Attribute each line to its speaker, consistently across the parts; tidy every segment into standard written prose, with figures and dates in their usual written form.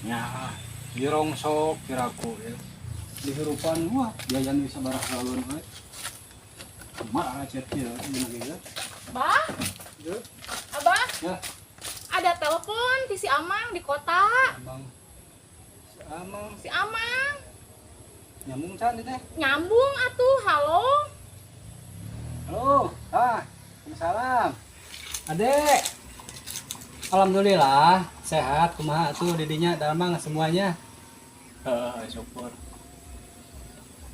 Speaker 1: Ya, dirongsok kiraku ya. Dihirupan wah jajan bisa barang galon we. Kumaha cet ieu ieu ge.
Speaker 2: Bah,
Speaker 1: Ya,
Speaker 2: Abah,
Speaker 1: ya,
Speaker 2: ada telepon ti si Amang di kota.
Speaker 1: Amang. Si Amang
Speaker 2: Si Amang
Speaker 1: nyambung can teh.
Speaker 2: Nyambung atuh, halo.
Speaker 1: Halo, ah, salam. Adek. Alhamdulillah sehat, kumaha tuh didinya damang semuanya. Heeh, syukur.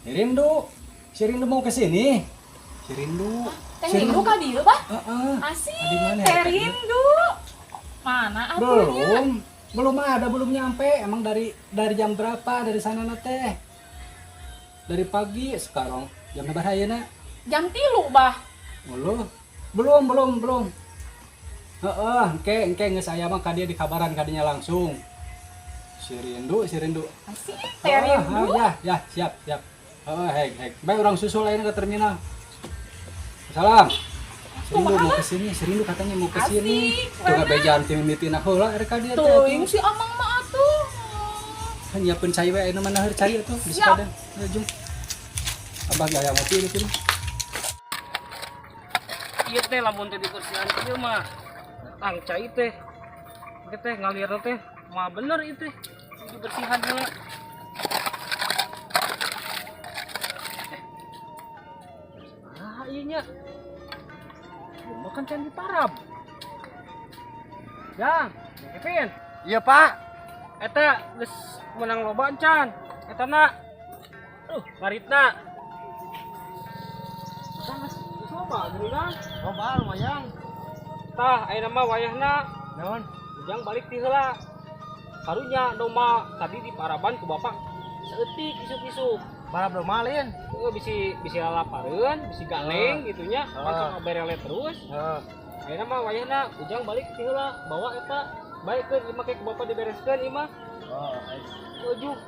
Speaker 1: Si Rindu, si Rindu mau ke sini. Si Rindu.
Speaker 2: Teh
Speaker 1: Si
Speaker 2: Rindu ka dieu, Bah?
Speaker 1: Heeh.
Speaker 2: Asik,
Speaker 1: Di mana ya,
Speaker 2: Teh
Speaker 1: Teh?
Speaker 2: Rindu. Mana atuh nya?
Speaker 1: Belum, belum ada, belum nyampe. Emang dari jam berapa dari sana na teh? Dari pagi, sekarang jam berapa ya nak?
Speaker 2: Jam 3, Bah.
Speaker 1: Belum, belum, belum, belum. Heeh, engke engke geus aya mah ka dia dikabaran kadinya langsung. Si Rindu, si Rindu.
Speaker 2: Asik, Teh Rindu.
Speaker 1: Ah, ya, ya, siap, siap. Heeh, hek, hek. Baik, urang susul ayeuna ke terminal. Salam. Si Rindu mau ke sini, si Rindu katanya mau ke sini.
Speaker 2: Asik,
Speaker 1: Tuh
Speaker 2: mana?
Speaker 1: ngabejaan ti mimitina heula rek ka dieu teh.
Speaker 2: Teuing si Amang mah atuh.
Speaker 1: Kan nyiapkeun cai we ayeuna mah naheur cai atuh di
Speaker 2: Siap.
Speaker 1: sepadan. Ayo, jung. Abah gaya ngopi di sini.
Speaker 3: Ieu teh lamun teh dibersihan ieu mah tang cai teh. Ieu teh ngalir teh mah bener ieu teh. Dibersihan heula. Ah, ieu nya. Ieu mah kan can diparab. Jang, Kevin,
Speaker 4: Iya Pak.
Speaker 3: Eta geus menang loba encan. Eta na. Ngaritna. Eta geus geus loba geuning kan.
Speaker 4: Loba lumayan.
Speaker 3: Tah, ayeuna mah wayahna
Speaker 4: Naon?
Speaker 3: Ujang balik ti heula. Karunya domba tadi di paraban ku bapak saeutik isuk-isuk.
Speaker 4: Parab domba lain.
Speaker 3: Heeh, bisi bisi lalapareun, bisi galeng gitu nya,
Speaker 4: Heeh.
Speaker 3: langsung berele terus.
Speaker 4: Heeh.
Speaker 3: Ayeuna mah wayahna Ujang balik ti heula, bawa eta baikeun ieu mah ku bapak dibereskeun ieu mah.
Speaker 4: Oh,
Speaker 3: Ujung.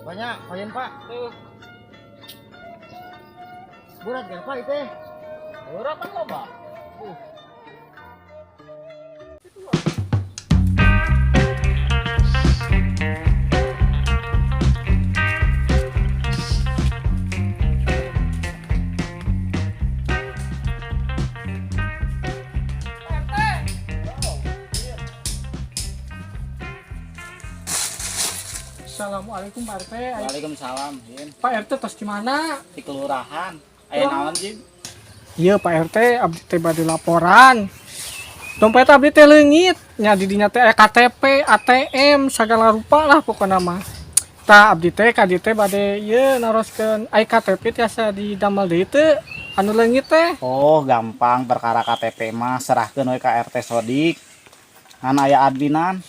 Speaker 4: banyak, koyen Pak.
Speaker 3: Heuh,
Speaker 4: Berat kan Pak itu?
Speaker 3: berat kan loba.
Speaker 2: RT.
Speaker 5: Assalamualaikum Pak RT.
Speaker 6: Waalaikumsalam, Jin.
Speaker 5: Pak RT tos gimana?
Speaker 6: Di kelurahan. Aya naon, Jin?
Speaker 5: Iya Pak RT, abdi teh bade laporan. Dompet abdi teh leungit, nya di dinya teh aya KTP, ATM, segala rupa lah pokokna mah. Tah abdi teh ka dieu teh bade ieu naroskeun ai KTP tiasa didamel deui teu anu leungit teh.
Speaker 6: Oh, gampang perkara KTP mah serahkeun we ka RT Sodik. Ngan aya adminan.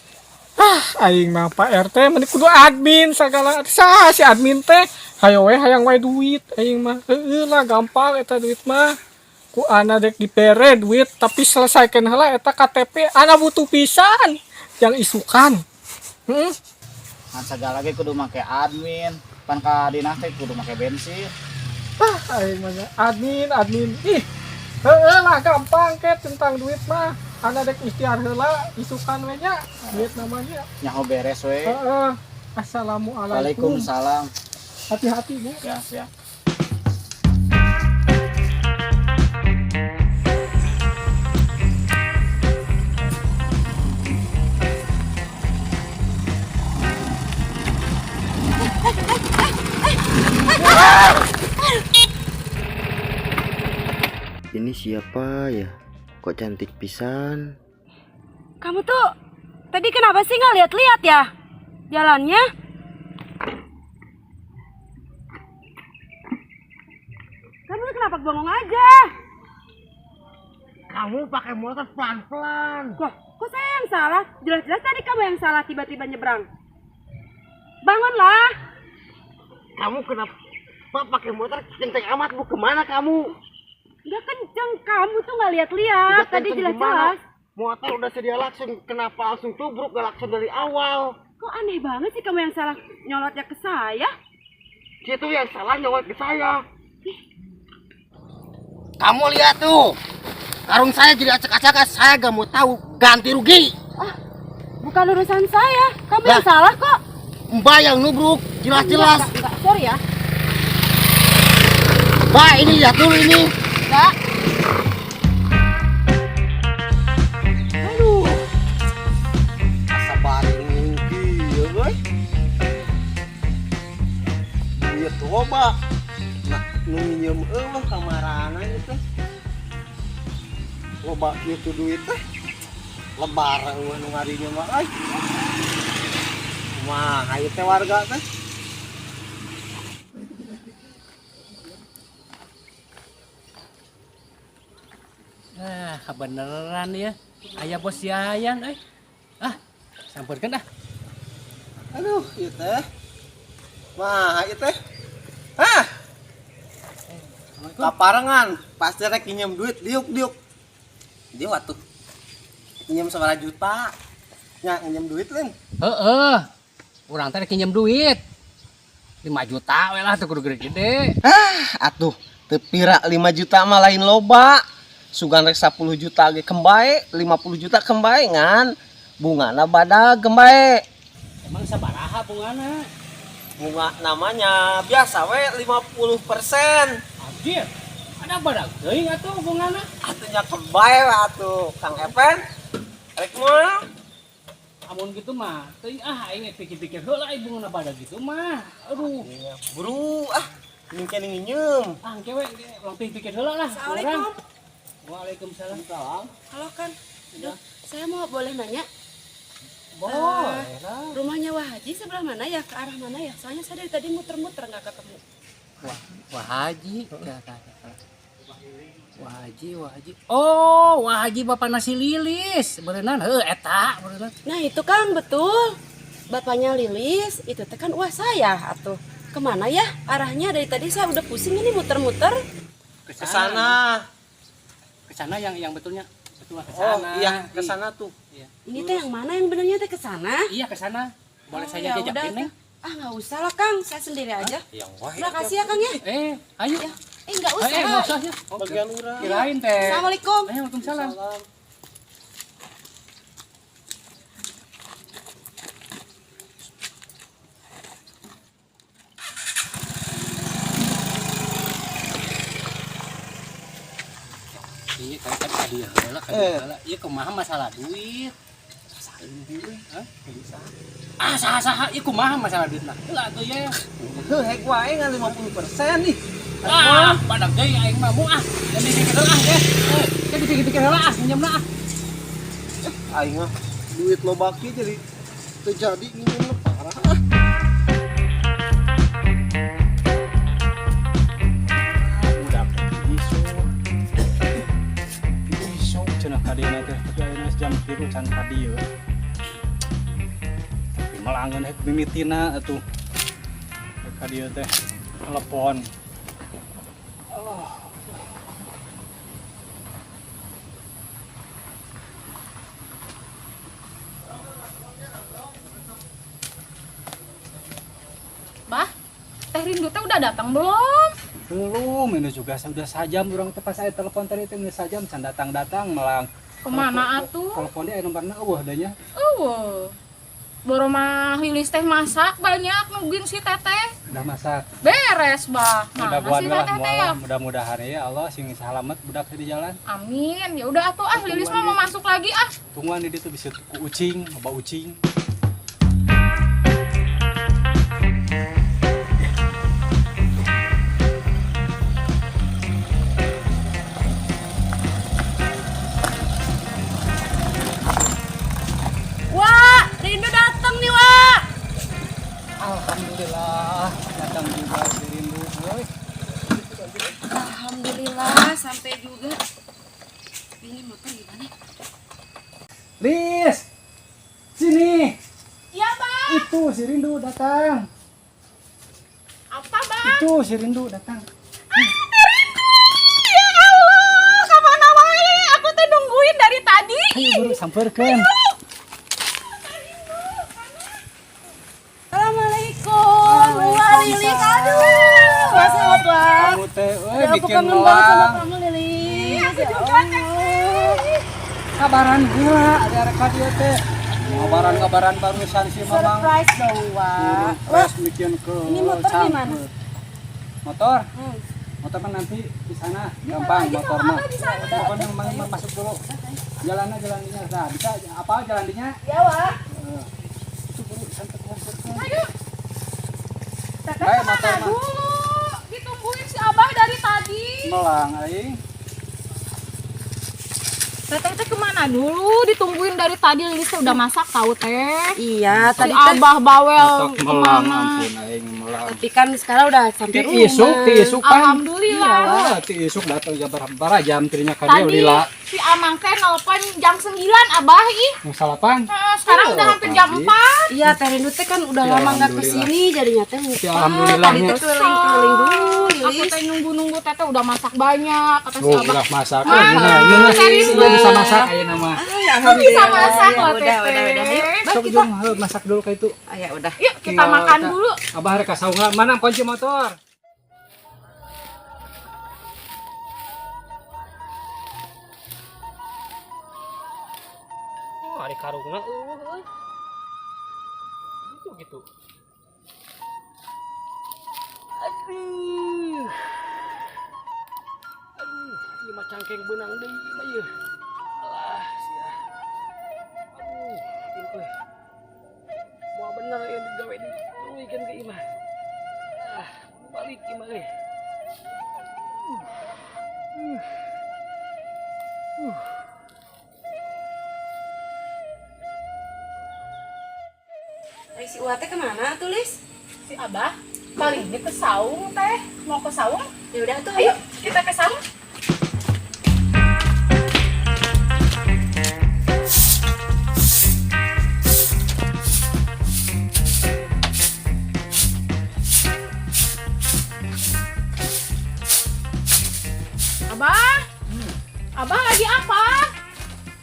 Speaker 5: Ah, aing mah Pak RT meni kudu admin segala, saha si admin teh? Hayo we hayang wae duit aing mah. Heueuh lah gampang eta duit mah. Ku ana dek dibere duit tapi selesaikan heula eta KTP, ana butuh pisan yang isukan.
Speaker 6: Ngan segala ge kudu make admin. Pan ka dinas teh kudu make bensin.
Speaker 5: Ah, aing mah admin admin ih. Heueuh lah gampang ke tentang duit mah. Ana dek ikhtiar heula isukan we nya duit namanya.
Speaker 6: Nyaho beres we.
Speaker 5: Heeh. Assalamualaikum.
Speaker 6: Waalaikumsalam.
Speaker 5: Hati-hati Bu.
Speaker 6: Ya, ya.
Speaker 7: Ini siapa ya? Kok cantik pisan?
Speaker 8: Kamu tuh tadi kenapa sih nggak lihat-lihat ya jalannya? Kamu tuh kenapa bengong aja?
Speaker 4: Kamu pakai motor pelan-pelan.
Speaker 8: Loh, kok saya yang salah? Jelas-jelas tadi kamu yang salah tiba-tiba nyebrang. Bangunlah.
Speaker 4: Kamu kenapa pakai motor kenceng amat? Bu kemana kamu?
Speaker 8: Nggak kenceng, kamu tuh nggak lihat-lihat.
Speaker 4: Udah
Speaker 8: Tadi
Speaker 4: kenceng
Speaker 8: jelas-jelas.
Speaker 4: gimana? Motor udah sedia langsung, kenapa langsung tubruk gak langsung dari awal?
Speaker 8: Kok aneh banget sih kamu yang salah nyolotnya ke saya?
Speaker 4: Situ yang salah nyolot ke saya. Kamu lihat tuh, karung saya jadi acak-acakan. Saya gak mau tahu, ganti rugi.
Speaker 8: Ah, bukan Bukan urusan saya. Kamu yang
Speaker 4: Lah.
Speaker 8: salah kok.
Speaker 4: Mbak yang nubruk, jelas-jelas.
Speaker 8: Enggak, enggak, sorry ya.
Speaker 4: Mbak, ini lihat dulu ini.
Speaker 8: Enggak.
Speaker 4: Aduh. Asa baring kieu euy. Duit loba. Nah, nu minjem eueuh kamarana ieu teh. Loba kieu duit teh. Lebar eueuh nu ngarinya mah euy. Kumaha ieu teh warga teh?
Speaker 3: Ah, kebeneran ya. Aya bos Yayan euy. Ah, sampeurkeun ah.
Speaker 4: Aduh, ieu teh. Mah, ieu teh. Hah? Kaparengan, pasti rek nginjem duit diuk-diuk. Diuk atuh. Nginjem sabaraha juta. Nya nginjem duit lain.
Speaker 3: Heeh. Urang teh rek nginjem duit. 5 juta we lah teu kudu gede-gede.
Speaker 4: Ah, atuh teu pira 5 juta mah lain loba. Sugan rek 10 juta ge kembae, 50 juta kembae ngan bungana badag kembae.
Speaker 3: Emang sabaraha bungana?
Speaker 4: Bunga namanya biasa we 50%.
Speaker 3: Anjir. Ada badag teuing atuh bungana.
Speaker 4: Atuh nya kembae we atuh Kang Epen. Rek moal?
Speaker 3: Amun gitu mah, teuing ah aing pikir-pikir heula ai bungana badag gitu mah. Aduh,
Speaker 4: Iya, buru ah, mungkin nginjem.
Speaker 3: ah engke we urang pikir-pikir heula lah.
Speaker 8: Assalamualaikum.
Speaker 3: Waalaikumsalam.
Speaker 8: Halo Kang. Aduh, saya mau boleh nanya,
Speaker 3: Boleh lah.
Speaker 8: rumahnya Wah Haji sebelah mana ya? Ke arah mana ya? Soalnya saya dari tadi muter-muter nggak ketemu.
Speaker 3: Wah, Wah Haji. Ya, ya, ya. Wah Haji, Wah Haji. Oh, Wah Haji bapak nasi lilis. Berenang, heuh eta berenang.
Speaker 8: Nah itu Kang, betul. Bapaknya Lilis, itu teh kan wah saya atuh. Kemana ya arahnya? Dari tadi saya udah pusing ini muter-muter.
Speaker 4: Ke sana.
Speaker 3: Ke sana yang betulnya. Betul ke
Speaker 4: Oh,
Speaker 3: sana.
Speaker 4: iya, ke sana tuh.
Speaker 8: Ini teh yang mana yang benernya teh ke sana?
Speaker 3: Iya, ke sana. Boleh
Speaker 8: Oh,
Speaker 3: saya
Speaker 8: ya
Speaker 3: jejakin,
Speaker 8: udah,
Speaker 3: Neng?
Speaker 8: tuh. Ah nggak usah lah Kang, saya sendiri aja.
Speaker 4: Yang wah.
Speaker 8: Terima kasih ya Kang ya.
Speaker 3: Eh, ayo.
Speaker 8: Ya. Eh nggak usah.
Speaker 3: Eh, nggak usah ya. Oke.
Speaker 4: Bagian urang.
Speaker 3: Kirain teh.
Speaker 8: Assalamualaikum.
Speaker 3: Eh, waalaikumsalam. Iya, tadi tadi tadi heula, tadi heula. Iya, kumaha masalah duit? Hah? Ah, saha saha, ieu kumaha masalah duit mah? Heula atuh ya.
Speaker 4: Heuh, hek wae ngan 50% nih.
Speaker 3: Ah, badag deui aing mah mu ah. Dan dipikir heula ah, eh. Eh, kan dipikir-pikir heula ah, minjemna ah.
Speaker 4: Aing mah duit loba kieu jadi teu jadi nginjem parah ah.
Speaker 1: Budak isu. Isu cenah ka dieu teh, tapi ayeuna jam 3 can ka dieu. Tapi melangeun hek mimitina atuh. Hek ka dieu teh telepon.
Speaker 2: Bah, Teh Rindu teh udah datang belum?
Speaker 1: Belum, ini juga sudah sajam urang teh pas saya telepon tadi teh geus sajam can datang-datang melang.
Speaker 2: Kemana atuh?
Speaker 1: Telepon dia nomorna eueuh da nya.
Speaker 2: Eueuh. Boro mah Lilis teh masak banyak nungguin si Teteh.
Speaker 1: Udah masak.
Speaker 2: Beres, Bah. Mana
Speaker 1: Mudah-mudahan
Speaker 2: si
Speaker 1: lah,
Speaker 2: Teteh teh ya?
Speaker 1: mudah-mudahan ya Allah sing salamet budak teh di jalan.
Speaker 2: Amin. Ya udah atuh ah Lilis mah mau masuk lagi ah.
Speaker 1: Tungguan di ditu bisa ku ucing, loba ucing.
Speaker 8: Wah, Rindu datang nih, Wak.
Speaker 1: Alhamdulillah datang juga si Rindu euy.
Speaker 8: Alhamdulillah sampai juga. Ini motor gimana?
Speaker 1: Lis. Sini.
Speaker 2: Iya, Bang.
Speaker 1: Itu si Rindu datang.
Speaker 2: Apa, Bang?
Speaker 1: Itu si Rindu datang.
Speaker 2: Ah, Teh Rindu. Ya Allah, kemana wae? Aku teh nungguin dari tadi.
Speaker 1: Ayo buru sampeurkeun.
Speaker 8: Assalamualaikum. Wah, Lilis. Aduh. Wah, selamat, Wak.
Speaker 1: Kamu teh euy
Speaker 8: Aduh, aku
Speaker 1: bikin
Speaker 8: kangen banget sama
Speaker 1: melang.
Speaker 8: kamu, Lilis.
Speaker 2: Aku
Speaker 8: Ya
Speaker 2: juga, Teh.
Speaker 8: Allah.
Speaker 1: Kabaran heula ada rek ka dieu teh. Ngabaran-ngabaran barusan si Mamang.
Speaker 8: Surprise dong, Wak.
Speaker 1: Surprise bikin ke
Speaker 8: Ini motor
Speaker 1: cangkul.
Speaker 8: gimana?
Speaker 1: Motor?
Speaker 8: Hmm.
Speaker 1: Motor kan nanti di sana gampang
Speaker 2: lagi
Speaker 1: motor
Speaker 2: sama
Speaker 1: mah.
Speaker 2: Abah di sana.
Speaker 1: Pokoknya masuk dulu. Jalannya jalannya. Nah, bisa apa jalannya?
Speaker 8: Ya, Wak.
Speaker 1: Itu buru sampai ke
Speaker 2: Ayo. Teteh
Speaker 1: Baik,
Speaker 2: kemana
Speaker 1: motor mah.
Speaker 2: dulu? Ditungguin si Abah dari tadi.
Speaker 1: Melang aing.
Speaker 2: Teteh teh kemana dulu? Ditungguin dari tadi, Lilis teh udah masak tahu teh.
Speaker 8: Iya,
Speaker 2: Si
Speaker 8: tadi kan
Speaker 2: Abah bawel
Speaker 1: Masak melang
Speaker 2: kemana?
Speaker 1: ampun aing melang.
Speaker 8: tapi kan sekarang udah sampai
Speaker 1: Ti
Speaker 8: rumah.
Speaker 1: isuk, ti isuk kan.
Speaker 2: Alhamdulillah.
Speaker 1: Ah, ti isuk datang jam berapa jam tirinya ka dia
Speaker 2: Tadi
Speaker 1: lila.
Speaker 2: si Amang teh nelpon jam 9 Abah ih.
Speaker 1: Yang salapan.
Speaker 2: Nah, sekarang udah hampir jam
Speaker 1: pagi.
Speaker 2: 4.
Speaker 8: Iya, Teh Rindu teh kan udah
Speaker 1: Ya,
Speaker 8: lama nggak
Speaker 1: alhamdulillah.
Speaker 8: kesini, jadinya teh lupa.
Speaker 1: Ya, alhamdulillahnya.
Speaker 8: Tadi teh keliling-keliling dulu,
Speaker 2: Aku
Speaker 8: Lilis.
Speaker 2: teh nunggu-nunggu teteh udah masak banyak kata si
Speaker 1: Oh,
Speaker 2: Abah.
Speaker 1: udah masak.
Speaker 2: Mana,
Speaker 1: Nah, nah,
Speaker 2: Teh Rindu?
Speaker 1: iya bisa masak ayeuna mah.
Speaker 8: Ah,
Speaker 2: Aku bisa masak
Speaker 8: Ya,
Speaker 2: loh
Speaker 8: udah,
Speaker 2: teteh.
Speaker 8: udah, udah. Yuk, bang,
Speaker 1: Sok
Speaker 8: kita.
Speaker 1: jom heuh, masak dulu kayak itu.
Speaker 8: Ah, ya udah.
Speaker 2: Yuk kita
Speaker 1: Tinggal
Speaker 2: makan
Speaker 1: kita-
Speaker 2: dulu.
Speaker 1: Abah rek ka saung lah. Mana kunci motor?
Speaker 3: Oh, ari karungna eueuh euy. Gitu gitu. Aduh. Aduh, ieu mah cangkeng beunang deui mah ieu. Alah, sia. Aduh, ieu euy. Moal bener ieu digawe dituluykeun ka imah. Ah, balik ieu mah euy.
Speaker 8: Eh, si Uwa teh kemana tuh, Lis?
Speaker 2: Si Abah paling ini ke saung teh. Mau ke saung?
Speaker 8: Ya udah tuh,
Speaker 2: Ayo
Speaker 8: ayo.
Speaker 2: kita ke saung. Abah, Abah lagi apa?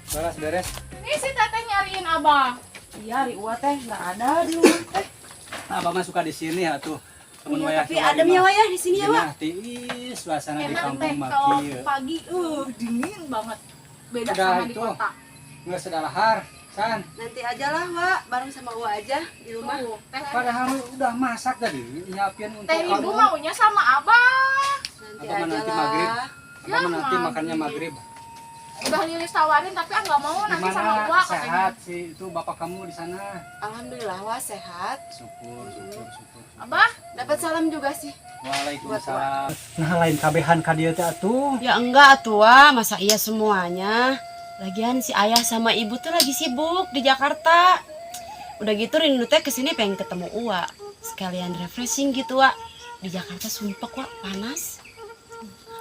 Speaker 1: Beres beres.
Speaker 2: Nih si Teteh nyariin Abah.
Speaker 8: Iya, Ri Uwa teh nggak ada di rumah teh.
Speaker 1: Nah, Abah mah suka di sini atuh. Temen
Speaker 8: Iya,
Speaker 1: wayah
Speaker 8: tapi
Speaker 1: keluar
Speaker 8: adem ya,
Speaker 1: imah.
Speaker 8: Wak, ya di sini ya, Wak.
Speaker 1: Nah, tiis suasana di
Speaker 2: Enak
Speaker 1: kampung
Speaker 2: teh
Speaker 1: mah
Speaker 2: kalau
Speaker 1: kieu.
Speaker 2: pagi, dingin banget. Beda
Speaker 1: Udah
Speaker 2: sama di
Speaker 1: itu.
Speaker 2: kota.
Speaker 1: Nggak sedalahar, San.
Speaker 8: Nanti aja lah, Wak, bareng sama Uwa aja di rumah.
Speaker 2: Tuh, teh
Speaker 1: Padahal udah masak tadi, nyiapin untuk
Speaker 2: Teh Rindu
Speaker 1: kamu.
Speaker 2: maunya sama Abah.
Speaker 8: Nanti
Speaker 1: Abah mah
Speaker 8: aja
Speaker 1: nanti
Speaker 8: lah.
Speaker 1: maghrib. Abah mah nanti
Speaker 2: Ya,
Speaker 1: makannya maghrib.
Speaker 2: Udah Lilis tawarin tapi ah nggak mau nanti sama
Speaker 1: Gimana
Speaker 2: Uwa katanya.
Speaker 1: sehat sih itu bapak kamu di sana?
Speaker 8: Alhamdulillah, Wak, sehat.
Speaker 1: Syukur, syukur, syukur.
Speaker 2: Abah,
Speaker 8: Dapat salam juga sih.
Speaker 1: Waalaikumsalam. Nah, lain kabehan ka dieu teh atuh.
Speaker 8: Ya enggak tua, masa iya semuanya. Lagian si ayah sama ibu tuh lagi sibuk di Jakarta. Udah gitu Rindu teh kesini pengen ketemu Uwa. Sekalian refreshing gitu, Wak. Di Jakarta sumpek, Wak, panas.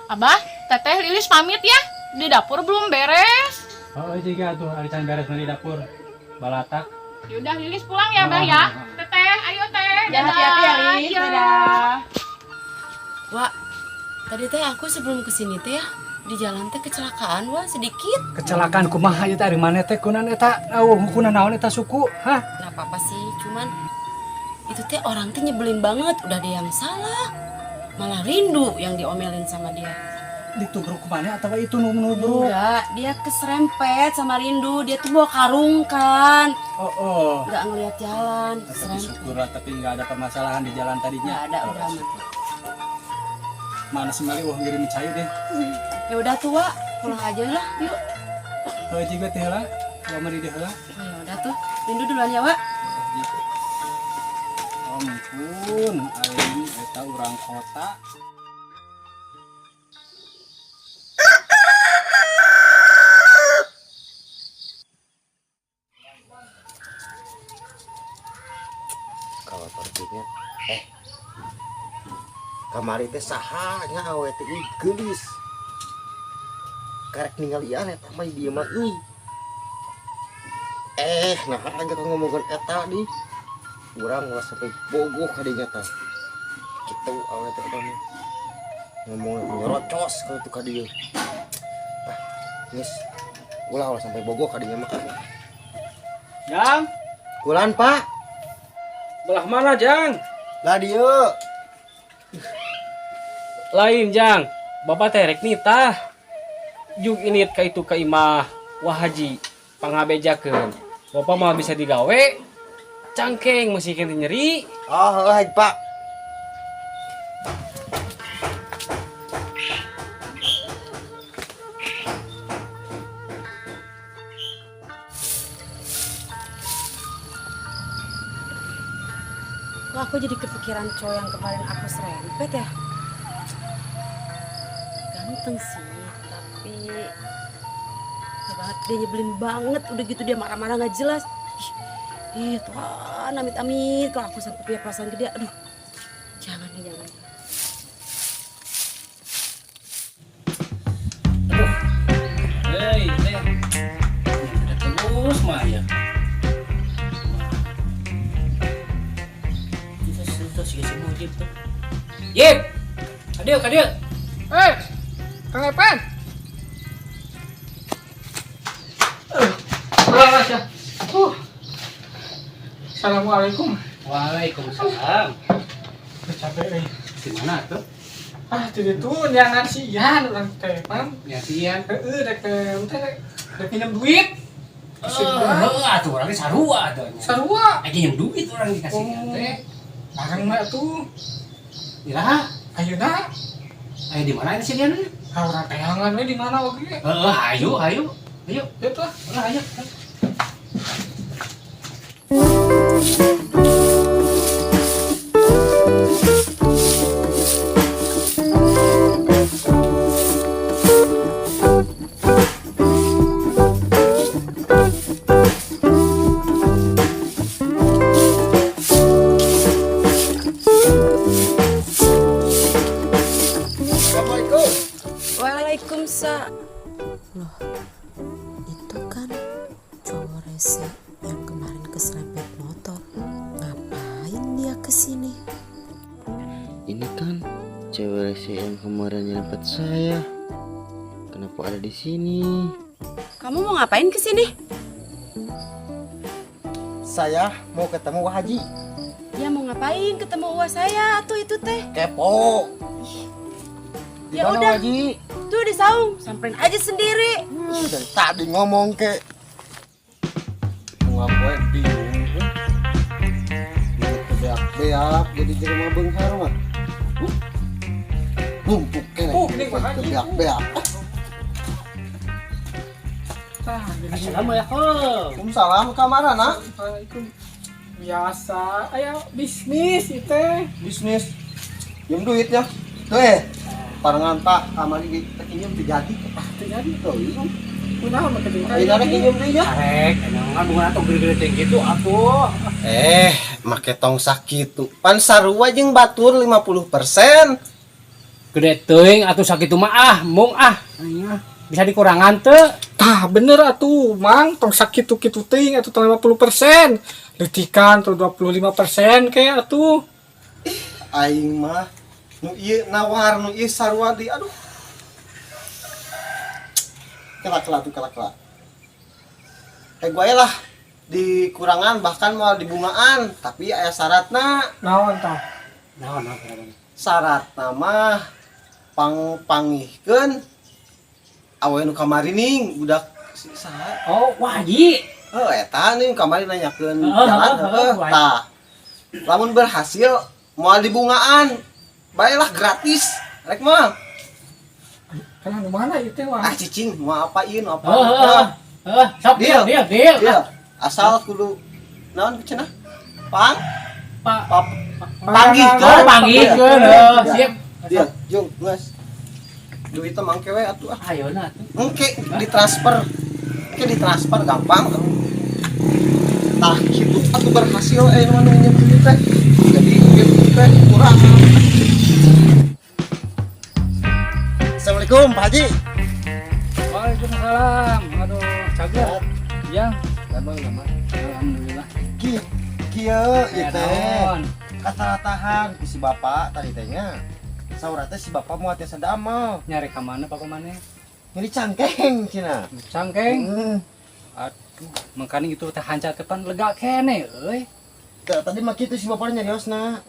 Speaker 2: Abah, Teteh Lilis pamit ya. Di dapur belum beres.
Speaker 1: Oh, jika tuh ari can beres di dapur. Balatak.
Speaker 2: Yaudah Lilis pulang ya, Abah ya. Teteh, ayo Teh.
Speaker 8: Ya,
Speaker 2: Dadah.
Speaker 8: hati-hati ya, Lis.
Speaker 2: Iya.
Speaker 8: Dadah. Wak, tadi teh aku sebelum kesini teh ya, di jalan teh kecelakaan, Wak, sedikit.
Speaker 1: Kecelakaan kumaha ieu teh ari maneh teh kunan eta? Oh, kunan naon eta suku? Hah?
Speaker 8: Gak apa-apa sih, cuman itu teh orang teh nyebelin banget, udah dia yang salah. Malah Rindu yang diomelin sama dia.
Speaker 1: Ditubruk kumaha atau itu nu nubruk?
Speaker 8: Enggak, dia keserempet sama Rindu. Dia tuh bawa karung kan.
Speaker 1: Oh, oh.
Speaker 8: Enggak ngeliat jalan,
Speaker 1: Tapi
Speaker 8: keserempet.
Speaker 1: syukur lah, tapi nggak ada permasalahan di jalan tadinya.
Speaker 8: Nggak ada, udah aman.
Speaker 1: Mana si Mali wah ngirim cai deh.
Speaker 8: Ya udah tuh, Wak, pulang aja lah, yuk.
Speaker 1: Heuh juga teh heula, gua mah di dieu heula.
Speaker 8: Oh, ya udah tuh, Rindu duluan ya, Wak.
Speaker 1: Ampun, aing eta urang kota.
Speaker 7: Kalau tortinya eh kamari teh saha nya awe teh ih geulis. Karek ningalian eta mah dieu mah euy. Eh, nah aja kau ngomongkeun eta di. Urang ulah sampai bogoh ka dinya tah. Kitu awe teh eta mah. Ngomong nyerocos ka itu ka dieu. Ah, geus. Ulah ulah sampai bogoh ka dinya mah.
Speaker 1: Jang,
Speaker 7: Kulan, Pak.
Speaker 3: Belah mana, Jang?
Speaker 7: Lah dieu.
Speaker 3: Lain, Jang. Bapak teh rek nitah. Jug init ka itu ka imah Wah Haji panghabejakeun. Bapak mah bisa digawe. Cangkeng masih kena nyeri.
Speaker 7: Oh, heuh Pak.
Speaker 8: Kok aku jadi kepikiran cowok yang kemarin aku serempet ya? Ganteng sih, tapi ya banget dia nyebelin banget. Udah gitu dia marah-marah nggak jelas. Ih, Tuhan, amit-amit kalau aku sampai punya perasaan ke dia. Aduh, jangan nih, jangan.
Speaker 3: Aduh. Hei, teh. Ada terus mah ya. Terus si Mujib tuh. Yip. Kadieu, kadieu.
Speaker 5: Eh, Kang Epen. Awas ya. Assalamualaikum.
Speaker 3: Waalaikumsalam.
Speaker 5: Capek euy.
Speaker 1: Di mana tuh?
Speaker 5: Ah, jadi tuh nyangan si Ian urang teh, Pan.
Speaker 1: Ya si Ian.
Speaker 5: Heeh, rek teh rek rek pinjam duit.
Speaker 3: Heeh, atuh urang ge sarua atuh nya.
Speaker 5: Sarua.
Speaker 3: Aya nyeum duit urang dikasih
Speaker 5: Oh.
Speaker 3: teh.
Speaker 5: Bareng mah tuh.
Speaker 3: Iraha,
Speaker 5: Ayeuna
Speaker 3: aya di mana ini si Ian?
Speaker 5: ah urang teangan we di mana oge.
Speaker 3: Heeh, ayo, ayo. Ayo,
Speaker 5: Ya tuh.
Speaker 3: heeh, ayo.
Speaker 7: Assalamualaikum.
Speaker 8: Waalaikumsalam. Loh, itu kan cowok rese yang kemarin keserempet motor. Ngapain dia kesini?
Speaker 7: Ini kan cewek rese yang kemarin nyerempet saya. Kenapa ada di sini?
Speaker 8: Kamu mau ngapain kesini?
Speaker 7: Saya mau ketemu Wak Haji.
Speaker 8: Ya mau ngapain ketemu uwa saya tuh itu teh?
Speaker 7: Kepo. Di
Speaker 8: Ya
Speaker 7: mana
Speaker 8: udah.
Speaker 7: Wak Haji?
Speaker 8: Tuh di saung, samperin aja sendiri.
Speaker 7: Dari tadi ngomong ke.
Speaker 4: Unggal poe bingung.
Speaker 7: Beak-beak jadi jelema beunghar mah. Numpuk keneh.
Speaker 5: Gini, Wak Haji.
Speaker 7: Beak-beak.
Speaker 5: Tah, gini.
Speaker 3: Assalamualaikum.
Speaker 4: Waalaikumsalam kamarana?
Speaker 5: Waalaikum. Biasa, aya bisnis ieu teh.
Speaker 4: Bisnis. Nyeum duit ya.
Speaker 7: Tuh parengan tak kamari ge teh nyeum teu jadi.
Speaker 5: Ah, teu jadi.
Speaker 7: Tuh, ieu.
Speaker 5: Kunaon make deui?
Speaker 7: Ayeuna rek nyeum deui nya.
Speaker 3: Arek, emang bunga atau gede-gede teh gitu atuh.
Speaker 4: Make tong sakitu. Pan sarua jeung batur 50%.
Speaker 3: Gede teuing atuh sakitu mah ah, mung ah. Bisa dikurangan teu?
Speaker 5: Tah, bener atuh, Mang, tong sakitu-kitu teuing atuh tong 50%. Leutikan tuh 25% kayak atuh.
Speaker 4: Aing mah nu ieu nawar nu ieu sarua di aduh. Kela-kela tuh kela-kela. Gue lah dikurangan bahkan mau dibungaan tapi aya syaratna.
Speaker 5: Naon tah?
Speaker 3: Naon naon naon.
Speaker 4: Syaratna mah pang pangihkeun awe nu kamari ning budak si saha.
Speaker 3: Oh, Wak Haji.
Speaker 4: Heuh eta nih kamari nanyakeun
Speaker 3: Heeh,
Speaker 4: jalan
Speaker 3: heeh,
Speaker 4: heuh
Speaker 3: heeh,
Speaker 4: tah. Lamun berhasil moal dibungaan baelah gratis rek mah.
Speaker 5: Kan anu mana ieu teh wah?
Speaker 4: Ah cicing mau apa ieu nu apa.
Speaker 3: Heeh, heeh. Heeh, sok
Speaker 4: Deal.
Speaker 3: deal, deal, deal.
Speaker 4: Deal. Asal kudu naon cenah? Pang
Speaker 3: Pak
Speaker 4: pap panggihkeun.
Speaker 3: Oh, panggihkeun, heuh, siap.
Speaker 4: Deal, jung, geus. Duitnya mangke we atuh ah.
Speaker 3: Ayeuna atuh.
Speaker 4: Engke ditransfer. Engke ditransfer gampang. Tah kitu atuh berhasil nu minjem duit teh. Jadi duit teh kurang.
Speaker 7: Assalamualaikum Pak Haji.
Speaker 1: Waalaikumsalam. Aduh, cager. Ya, damang damang. Alhamdulillah.
Speaker 7: Ki kieu ieu
Speaker 1: Ya,
Speaker 7: teh.
Speaker 1: naon?
Speaker 7: Kata-tahan ku si bapak tadi teh nya. Saur teh si bapak moal tiasa damel.
Speaker 1: Nyari ka mana Pak maneh?
Speaker 7: Nyeri cangkeng cenah.
Speaker 1: Cangkeng.
Speaker 7: Heeh.
Speaker 1: Aduh, makanya itu teh hancat depan lega kene euy.
Speaker 7: Tah, tadi mah kitu si bapak nyariosna.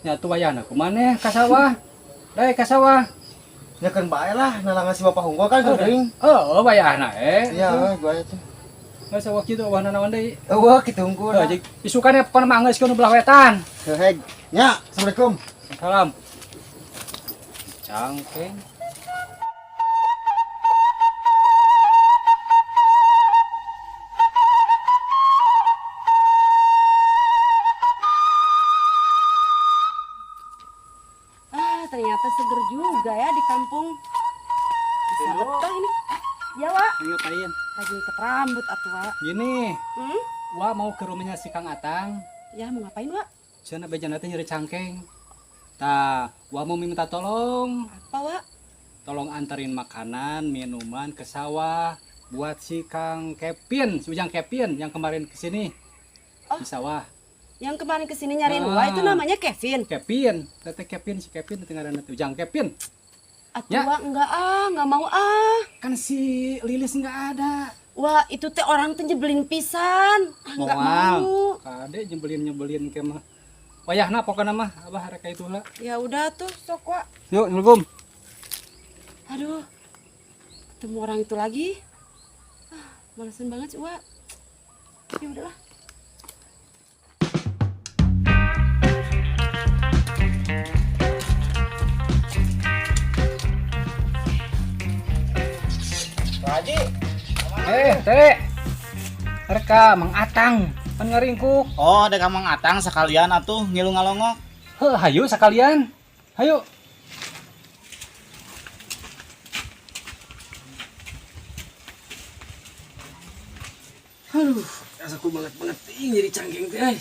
Speaker 1: Nya tuh wayahna kumaneh ka sawah. Dae ka sawah.
Speaker 7: Ya kan bae lah nalangan si bapak unggul kan geuring.
Speaker 1: Oh, wayahna eh.
Speaker 7: Iya, euy bae tuh.
Speaker 1: Geus eueuh kitu eueuh nanaon deui.
Speaker 7: Eueuh kitu hungkul.
Speaker 1: Heuh, jeung isukan pokona mah geus nu belah wetan.
Speaker 7: Heh. Nya, Assalamualaikum.
Speaker 1: Salam. Cangkeng.
Speaker 8: Ah, ternyata seger juga ya di kampung. Bisa betah ini. Ya, Wak.
Speaker 1: Ngapain?
Speaker 8: Lagi ikat rambut atuh, Wak.
Speaker 1: Gini,
Speaker 8: Hmm?
Speaker 1: Wak mau ke rumahnya si Kang Atang.
Speaker 8: Ya, mau ngapain, Wak?
Speaker 1: Cenah bejana teh nyeri cangkeng. Tah, Wak mau minta tolong.
Speaker 8: Apa, Wak?
Speaker 1: Tolong anterin makanan, minuman ke sawah buat si Kang Kevin, si Ujang Kevin yang kemarin kesini.
Speaker 8: Oh.
Speaker 1: Di sawah.
Speaker 8: Yang kemarin kesini nyariin
Speaker 1: Ah.
Speaker 8: Wak itu namanya Kevin.
Speaker 1: Kevin, teteh Kevin, si Kevin teh ngaranna teh Ujang Kevin.
Speaker 8: Atuh,
Speaker 1: Ya.
Speaker 8: Wak, enggak ah, enggak mau ah.
Speaker 1: Kan si Lilis nggak ada.
Speaker 8: Wah, itu teh orang teh nyebelin pisan. Ah, enggak
Speaker 1: Moal.
Speaker 8: mau.
Speaker 1: Kade nyebelin-nyebelin ke mah. Wayahna pokokna mah abah rek ka itu heula.
Speaker 8: Ya udah tuh, sok, Wak.
Speaker 1: Yuk, Assalamualaikum.
Speaker 8: Aduh. Ketemu orang itu lagi. Ah, malesin banget sih, Wak. Ya udahlah.
Speaker 4: Haji.
Speaker 1: Eh, teh. Reka Mang Atang, pan ngaringkuk.
Speaker 6: Oh, ada Mang Atang sekalian atuh ngilu ngalongok.
Speaker 1: Heuh, hayu sekalian. Hayu.
Speaker 3: Aduh, asaku banget banget ting jadi cangkeng teh. Euy.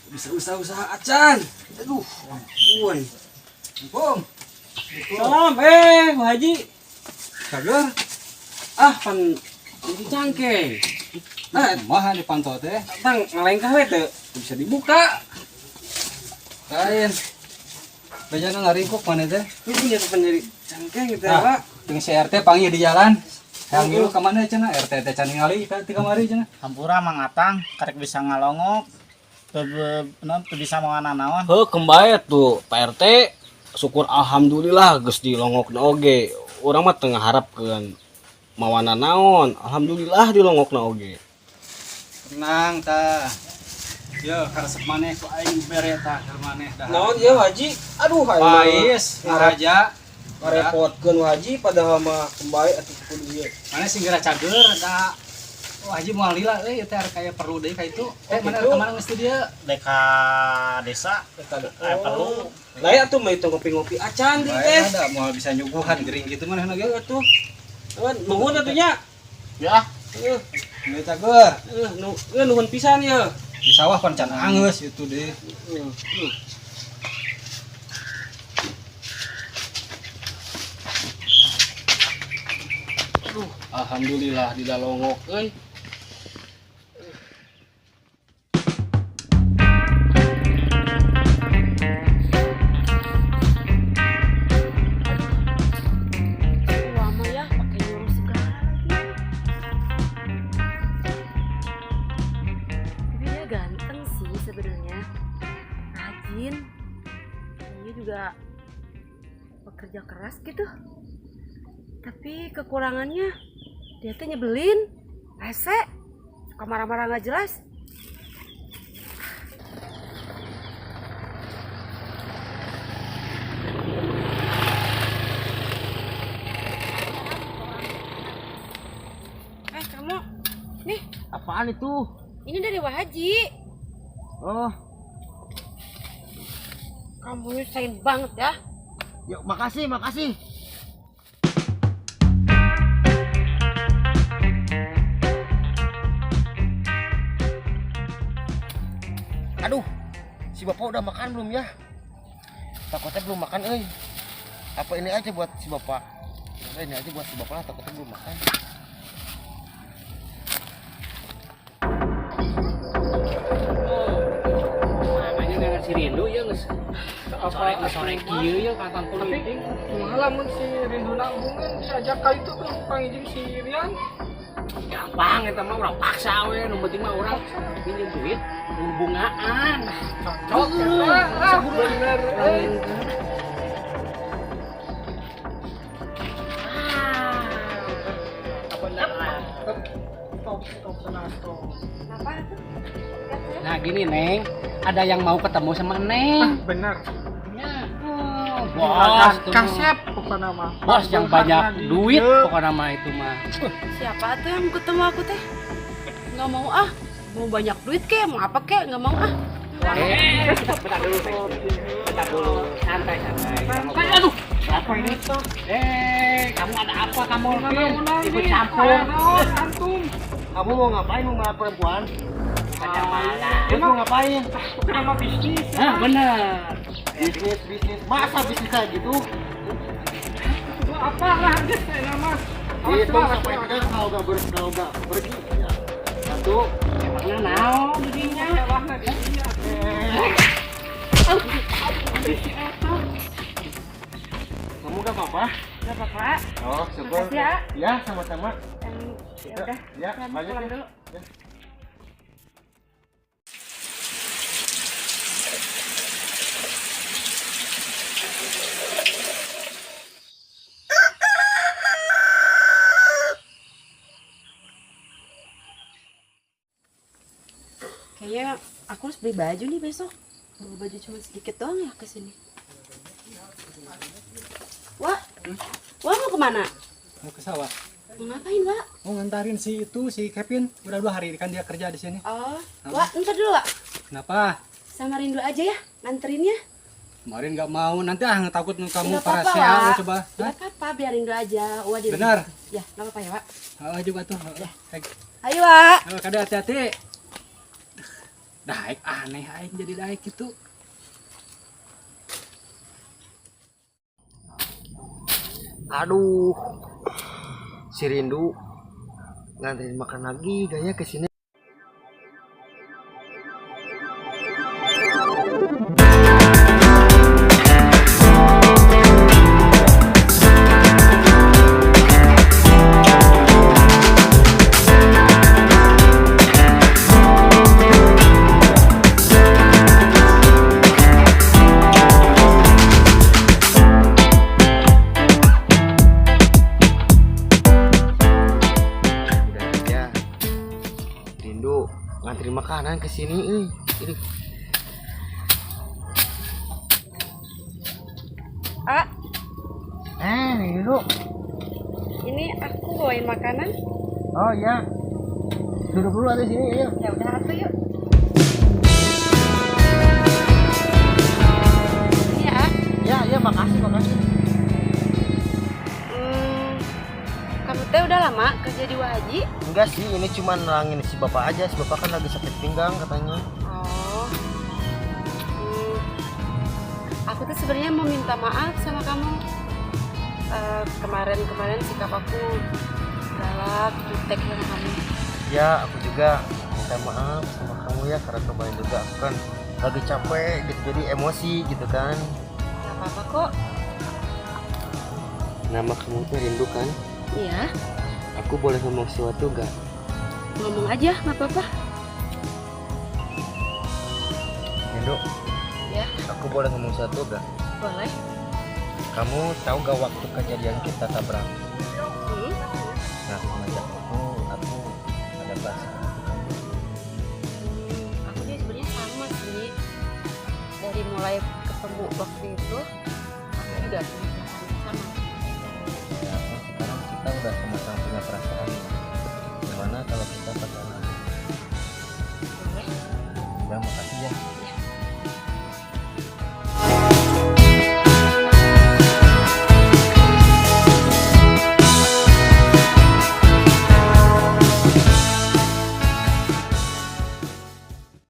Speaker 3: Bisa usaha-usaha acan. Aduh, ampun.
Speaker 1: Bung.
Speaker 3: Salam, Bu Haji.
Speaker 1: Cager.
Speaker 3: Ah, pan jadi cangkeng.
Speaker 1: Ah, mah dipantau teh.
Speaker 3: Tang ngalengkah we teu bisa dibuka.
Speaker 1: Lain. Bejana ngaringkuk mana teh?
Speaker 3: Lu punya kapan jadi cangkeng gitu ya,
Speaker 1: Ah,
Speaker 3: Pak?
Speaker 1: jeung si RT panggil di jalan. Yang ngilu ka mana cenah? RT teh can ningali ka ti kamari cenah.
Speaker 6: Hampura Mang Atang karek bisa ngalongok. Teu naon teu bisa mawana naon.
Speaker 3: Heuh, kembae tuh Pak RT. Syukur alhamdulillah geus dilongokna oge. Urang mah teu ngaharapkeun mawana naon. Alhamdulillah dilongokna oge.
Speaker 1: Tenang tah. Yo, karesep maneh ku aing bere tah keur maneh dah.
Speaker 3: Naon ieu Haji? Aduh, aing mah
Speaker 1: Pais, ngaraja.
Speaker 3: ngarepotkeun Haji padahal mah kembae atuh kudu ieu.
Speaker 1: Mana sih geura cager da. Oh, Haji moal lila euy teh arek aya perlu deui ka itu. Eh, mana
Speaker 3: gitu.
Speaker 1: ka mana geus di dieu?
Speaker 6: Dek ka desa aya perlu.
Speaker 3: Lah ya atuh mah itu ngopi-ngopi acan di teh.
Speaker 1: Bae ada moal bisa nyuguhan gering gitu mana ge
Speaker 3: Atuh. Nuhun atuh nya.
Speaker 6: Ya,
Speaker 3: Heuh,
Speaker 1: Geus cager.
Speaker 3: heuh, nuhun pisan ye.
Speaker 1: Di sawah pan can angeus itu deh.
Speaker 3: Heuh, heuh. Aduh, alhamdulillah didalongok euy.
Speaker 8: Wah, mah ya pakai nyuruh segala lagi. Tapi dia ganteng sih sebenarnya. Rajin. Dia juga bekerja keras gitu. Tapi kekurangannya dia tuh nyebelin, rese, suka marah-marah nggak jelas. Eh kamu, nih
Speaker 4: Apaan itu?
Speaker 8: ini dari Wak Haji.
Speaker 4: Oh,
Speaker 8: Kamu nyusahin banget ya.
Speaker 7: Yuk, makasih, makasih. Aduh, si bapak udah makan belum ya? Takutnya belum makan, euy. Apa ini aja buat si bapak? Udah, ini aja buat si bapak lah, takutnya belum makan.
Speaker 3: Namanya dengan si Rindu ya geus. Sore sore kieu ya kantang kuliting.
Speaker 5: Kumaha lamun si Rindu nabungan diajak ka itu tuh pangijing si Rian.
Speaker 3: Gampang eta mah urang paksa we, nu penting mah urang pinjem duit hubungaan.
Speaker 5: Cocok eta. Ah, bener euy.
Speaker 3: Bener lah.
Speaker 5: Top top tenang. tuh.
Speaker 8: Kenapa tuh?
Speaker 3: Nah gini Neng, ada yang mau ketemu sama Neng.
Speaker 5: Ah, bener.
Speaker 3: Ya. Oh, bos tuh.
Speaker 5: Kasep pokoknya mah.
Speaker 3: Bos yang banyak duit pokoknya mah itu mah.
Speaker 8: Siapa tuh yang ketemu aku teh? Nggak mau ah, mau banyak duit kek, mau apa kek, nggak mau ah.
Speaker 3: Bentar dulu, bentar dulu, santai santai. Santai, aduh, apa ini? Kamu ada apa kamu? Ikut campur.
Speaker 5: Antum.
Speaker 7: Kamu mau ngapain mau malah perempuan?
Speaker 3: Terus
Speaker 7: mau ngapain?
Speaker 5: Kenapa bisnis?
Speaker 3: Ah, benar.
Speaker 7: Bisnis, bisnis. Masa bisnis kayak gitu?
Speaker 5: Itu apa lah, guys, nama.
Speaker 7: Itu sampai kita kalau nggak pergi. Ya. Satu.
Speaker 3: Emangnya naon dirinya?
Speaker 7: Kamu nggak apa-apa?
Speaker 2: Nggak apa-apa.
Speaker 7: Oh, syukur.
Speaker 2: Makasih ya.
Speaker 7: Ya, sama-sama.
Speaker 2: Ya udah.
Speaker 7: Ya, lanjut
Speaker 2: pulang dulu.
Speaker 7: Ya.
Speaker 8: Kayaknya aku harus beli baju nih besok. Bawa baju cuma sedikit doang ya ke sini. Wah, wah mau kemana?
Speaker 1: Mau ke sawah.
Speaker 8: Mau ngapain, Wak?
Speaker 1: Mau ngantarin si itu, si Kevin. Udah 2 hari kan dia kerja di sini.
Speaker 8: Oh, Wak, ntar dulu, Wak.
Speaker 1: Kenapa?
Speaker 8: Sama Rindu aja ya, nganterinnya.
Speaker 1: Kemarin nggak mau, nanti takut kamu
Speaker 8: Nggak apa-apa,
Speaker 1: parasial coba.
Speaker 8: Nggak apa-apa, biar Rindu aja. Wak di
Speaker 1: Benar.
Speaker 8: Ya, nggak apa-apa ya, Wak.
Speaker 1: Oh, juga tuh. Ya.
Speaker 8: Ayo, Wak.
Speaker 1: Ayo, kada hati-hati. Daik aneh aing jadi daik gitu.
Speaker 7: Aduh, si Rindu nganterin makan lagi kayaknya ke sini. Rindu nganterin makanan ke sini ini.
Speaker 8: Ah.
Speaker 7: Rindu.
Speaker 8: Ini aku bawain makanan.
Speaker 7: Oh iya. Duduk dulu ada sini ya.
Speaker 8: Ya udah atuh yuk. Ini ya.
Speaker 7: Ya, ya makasih, makasih.
Speaker 8: Kamu teh udah lama kerja di Wahaji?
Speaker 7: Enggak sih, ini cuma nerangin si bapak aja. Si bapak kan lagi sakit pinggang katanya.
Speaker 8: Oh. Aku tuh sebenarnya mau minta maaf sama kamu. Kemarin-kemarin sikap aku galak, jutek sama kamu.
Speaker 7: Ya, aku juga minta maaf sama kamu ya karena kemarin juga aku kan lagi capek gitu, jadi emosi gitu kan.
Speaker 8: Gak apa-apa kok.
Speaker 7: Nama kamu tuh Rindu kan?
Speaker 8: Iya.
Speaker 7: Aku boleh ngomong sesuatu gak?
Speaker 8: Ngomong aja, gak apa-apa.
Speaker 7: Rindu.
Speaker 8: Ya.
Speaker 7: Aku boleh ngomong sesuatu gak?
Speaker 8: Boleh.
Speaker 7: Kamu tahu gak waktu kejadian kita tabrak? Nah, semenjak itu aku ada perasaan ke kamu.
Speaker 8: Aku juga sebenarnya sama sih. Dari mulai ketemu waktu itu, aku juga punya perasaan sama.